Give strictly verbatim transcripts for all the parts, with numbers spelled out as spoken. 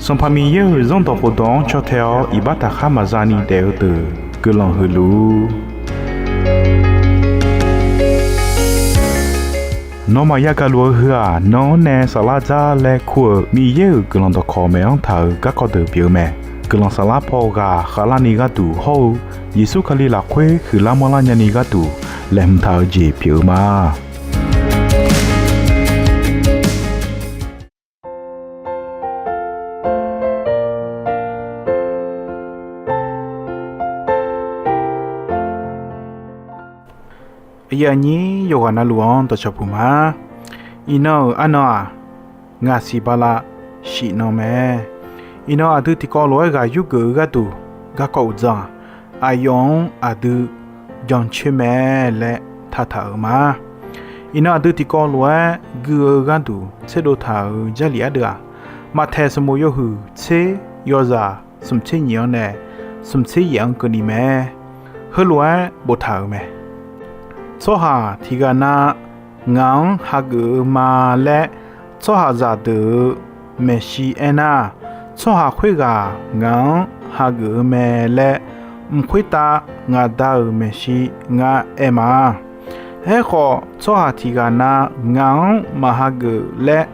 Sanqpaq Miqyaer-euq Zanrdawq khofdawq-anr caw tae-awr iqbax taqkhar maqza ni daef-eu deuq guiqlanq huiq luf-ur. Nawmaf yagaq luf-eu heu-aq, nan-anr nae saflar dzar laer kur-euq Miqyaer-euq guiqlanq dawqkawq maeq-anr taq-euq garkawv deuq pyeuf-eu mae. Guiqlanq saflar paw ghaq khavlarni gharduq hawr-eu Yeqsur Kali lafkhoer huiqlar manrlar nyani gharduq laeqhmq taq-eu jeq pyeuf-eu ma. Aqyuif aqnyir yawqghaq navluf-anr dawqcawq puq ma. Iqnan-euq arnan-aq, ngaq siq bala shif nan mae. Iqnan aqdui tiqkawv lof-aer ghaq yurgeuf-eu gharduq garkawv uqdzan-aq, aqyawf-anr aqdui jancoer mae laer taqtaq-euq ma. Iqnan aqdui tiqkawv lof-aer gui-eu gharduq tserdov taq-euq Jarlif ardeuv-aq, Maqtaeq sanqbof yawhuiq tser yawzaq smq tser nyiq-anr nae smq tser yaef-anr keuvni mae. Heulof-aer boftaq-euq mae. Tsawrhaq tiqghaq na ngaq-anr hageuf-eu ma laer tsawrhaqzaq deuq-euq maeqshi aernar, tsawrhaq khoerghaq ngaq-anr hageuf-eu mae laer mq khoertav ngaq Da-euq maeqshi ngar aer ma. Aerkhawf, tsawrhaq tiqghaq na ngaq-anr maqhageuf laer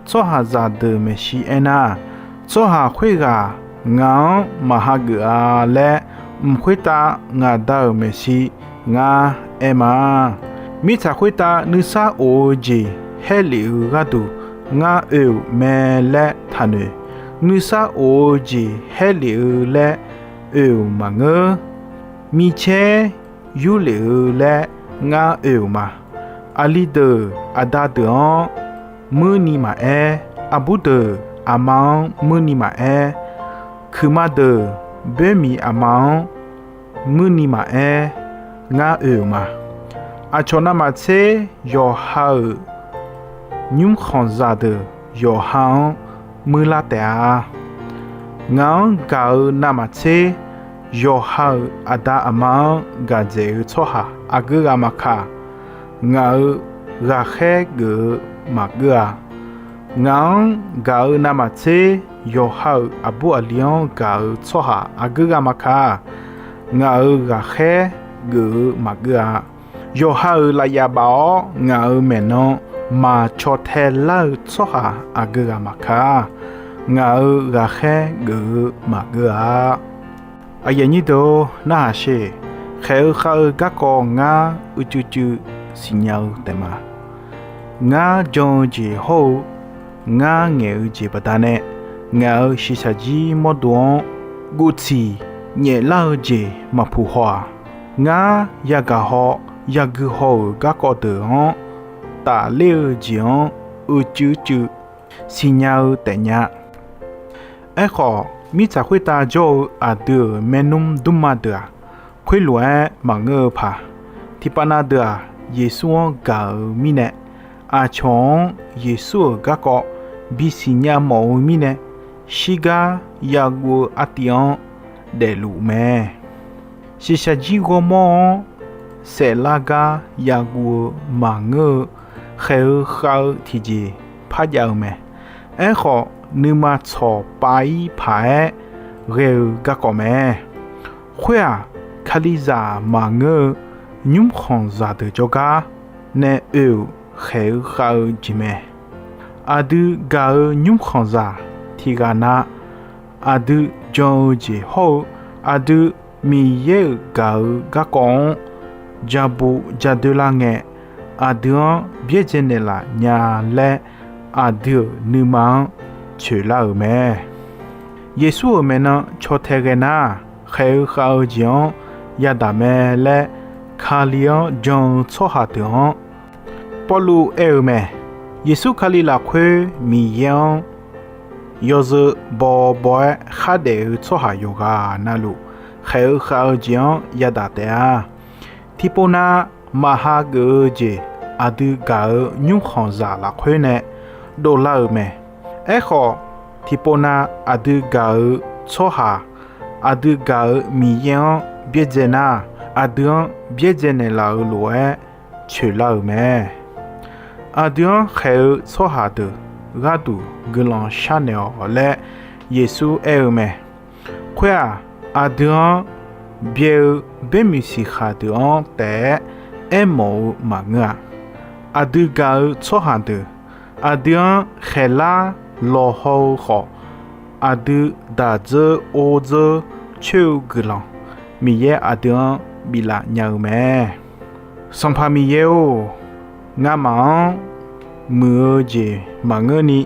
tsawrhaqzaq deuq maeqshi aernar, tsawrhaq khoerghaq ngaq-anr maqhageuf-a laer mq khoertav ngaq Da-euq maeqshi ngar aer ma. Mirtsaq khoertav nuisar of-eu jeq haerlef-eu gharduq ngar oe-euq mae laer taqnoeq. Nuisar of-eu jeq haerlef-eu laer oe-euq maqngeur. Micaer yurlef-eu laer ngar oe-euq ma. Aqli deuq aqda deuq-anr muirni maqaer, aqbur deuq aqma-anr muirni maqaer, kuiqma deuq boermiq aqma-anr muirni maqaer, ngar oe-euq ma. Aqcawq navmaqtser yawqha-euq nymrkhanqzaq deuq yawqha-anr muirlar taef-a. Ngaq-anr gaq-eu navmaqtser yawqha-euq aqda aqma-anr gaq dzaeq-eu tsawrhaq aqgeu ghaq maqkaq, ngaq-euq ghaqkhaer geuf-eu maqgeur-a. Ngaq-anr gaq-eu navmaqtser yawqha-euq aqbur aqli-anr gaq-eu tsawrhaq aqgeu ghaq maqkaq, ngaq-euq ghaqkhaer geuf-eu maqgeur-a. Yawqha-euq lafyaf baf-awr ngaq-euq maeqnan maqcaw tae lar-eu tsawrhaq aqgeu ghaq maqkaq, ngaq-euq ghaqkhaer geuf-eu maqgeur-a. Aqyuif aqnyir deuq-or, narhaq sher. Khaeq-eu khav-eu garkawv ngar uicuiv cuiv siqnya-eu taef ma. Ngar jan-eu jeq hawr-eu ngar ngaeq-eu jeq baqdanae, ngaq-euq shiqshaq jir mawrdo-anr guvtsiq nyaeflar-eu jeq maqpuq haw-aq, ngar yagaq haw yagui haw-euq garkawv deuq-anr tafler-eu jeq-anr uicuiv cuiv siqnya-eu taef nya. Aerkhawf, mirtsaq khoertav jawr-eu aqdui-euq maernmr dmrma deuq-aq, khoerlof-aer maqngeur-eu paq. Tiqpav na deuq-aq, Yeqsur-anr gaq-euq mirnae, aqcawq-anr Yeqsur-euq garkawv bisiqnya mawf-eu mirnae, shirgar yaguv-eu artiv-anr daefluf mae. Shiqshaq jir ghawrmawr-anr saeflar gar yaguv-eu maqngeur-eu khaeq-eu khav-eu tiqjeq parjav-eu mae. Aerkhawf, nuima tsawq pav-ir paq-aer ghae-eu garkawv mae. Khoer-aq, Kalizaq maqngeur-eu nymrkhanqzaq deuq jawrgar nae oe-euq khaeq-eu khav-eu jeq mae. Aqdui gaq-eu nymrkhanqzaq tiqghaq na, aqdui jan-eu jeq hawr-eu aqdui Miqyaer-euq gaq-eu garkawv-anr ja bu ja doe lar ngae, aqdui-anr byaerdzae naeqlaf nya laer aqdui-euq nuima-anr coeqlar-euq mae. Yeqsur-euq maeqnan caw tae ghae nar, khaeq-eu khav-eu jeq-anr yadaq mae laer Kali-anr jan-eu tsawrhaq deuq-anr Pawrluv aer-eu mae. Yeqsur Kali lafkhoer Miqyaer-anr yawzeu bawbaw-aer khardaef-eu tsawrhaq yawqghaq navluf, khaeq-eu khav-eu jeq-anr yadaq taef-a. Tiqpov nav maqha geuf-eu jeq aqdui gaq-eu nymrkhanqzaq lafkhoer nae dovlar-euq mae. Aerkhawf, tiqpov nav aqdui gaq-eu tsawrhaq, aqdui gaq-eu Miqyaer-anr byaerdzae nar, aqdui-anr byaerdzae naeqlaf-eu lof-aer coeqlar-euq mae. Aqdui-anr khaeq-eu tsawrhaq deuq gharduq guiqlanq sharnaeq-awq laer Yeqsur aer-eu mae. Khoer-aq, aqdui-anr byae-eu baermiq siqkhaq deuq-anr taef-aer aermawf-eu maqngeur-a. Aqdui gaq-eu tsawrhaq deuq aqdui-anr khaeqlar lawqhaw-eu khawf, aqdui daq dzeur or dzeur coer-eu guiqlanq Miqyaer aqdui-anr biflaf nya-eu mae. Sanqpaq Miqyaer-or, ngamaf-anr muiq-eu jeq maqngeurni,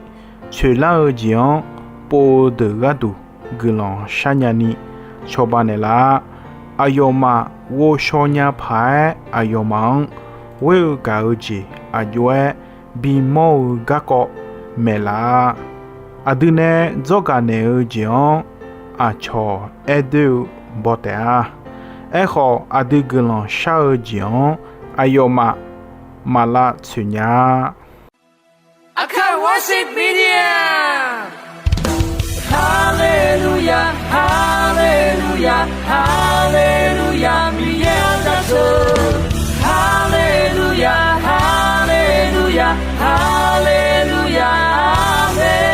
coeqlar-eu jeq-anr pov-eu deuq gharduq guiqlanq sharnya ni cawba naeqlaf-a. Aqyawfmaf ghovshaw nya paq-aer aqyawfmaf-anr ghoer-eu gaq-eu jeq aqjox-aer bimawr-eu garkawv maeqlaf-a. Aqdui nae dzawrgaq naeq-eu jeq-anr aqcawq aerdoer-eu baw taef-a. Aerkhawf, aqdui guiqlanq shar-eu jeq-anr aqyawfmaf maq lavtsoeq nya-a. Aqkaq Worship Media. Haleluya, haleluya, haleluya, Miqyaer-anr jaceuq. Haleluya, haleluya, haleluya, aqmeq.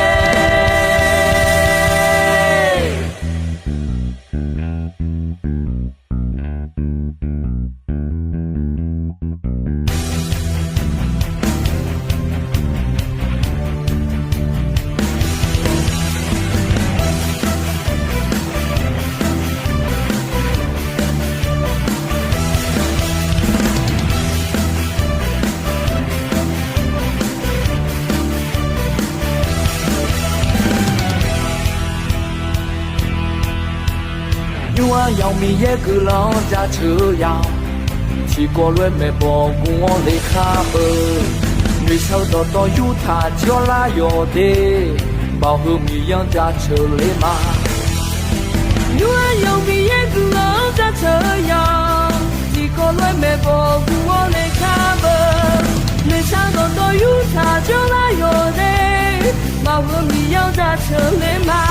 Nymr-aq yawf Miqyaer guiqlanq-anr jaceuq-eu yaf. Tiqkawv lof-aer maeqbawq gu-awr le khar beu. Noeqshaq-eu dawqtawv yurtaq jir-awr lar yawq de. Baoq heu Miqyaer-anr jaceuq le ma. Nymr-aq yawf Miqyaer guiqlanq-anr jaceuq-eu yaf. Tiqkawv lof-aer maeqbawq gu-awr le khar beu. Noeqshaq-eu dawqtawv yurtaq jir-awr lar yawq de. Baoq heu Miqyaer-anr jaceuq le ma.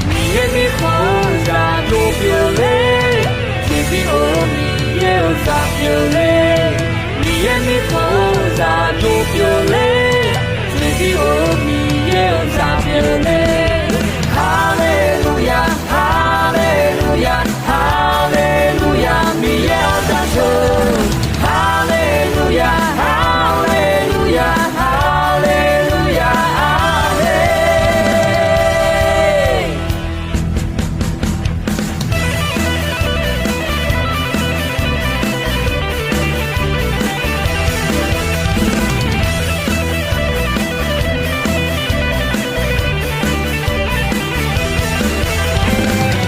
Miqyaer mirkhanq-eu zaqdov pyeufler. Tiqbir-or Miqyaer-euq zaq pyeufler. Miqyaer mirkhanq-eu zaqdov pyeufler. Tiqbir-or Miqyaer-euq zaq pyeufler. Haleluya, haleluya, haleluya, Miqyaer-anr jaceuq. Haleluya, haleluya, haleluya, aqmeq.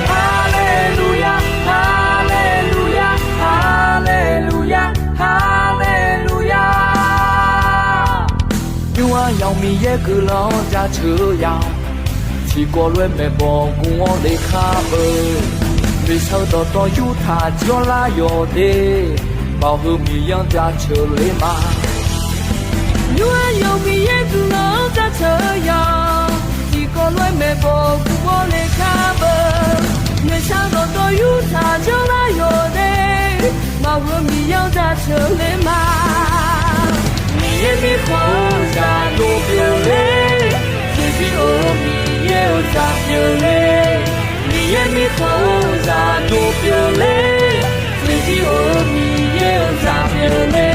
Haleluya, haleluya, haleluya, haleluya. Nymr-aq yawf Miqyaer guiqlanq-anr jaceuq-eu yaf. Tiqkawv lof-aer maeqbawq gu-awr le khar beu. Noeqshaq-eu dawqtawv yurtaq jir-awr lar yawq de. Baoq heu Miqyaer-anr jaceuq le ma. Nymr-aq yawf Miqyaer guiqlanq-anr jaceuq-eu yaf. Tiqkawv lof-aer maeqbawq gu-awr le khar beu. Noeqshaq-eu dawqtawv yurtaq jir-awr lar yawq de. Baoq heu Miqyaer-anr jaceuq le ma. Miqyaer mirkhanq-eu zaqdov pyeufler. Tiqbir-or Miqyaer-euq zaq pyeufler. Miqyaer mirkhanq-eu zaqdov pyeufler. Tiqbir-or Miqyaer-euq zaq pyeufler.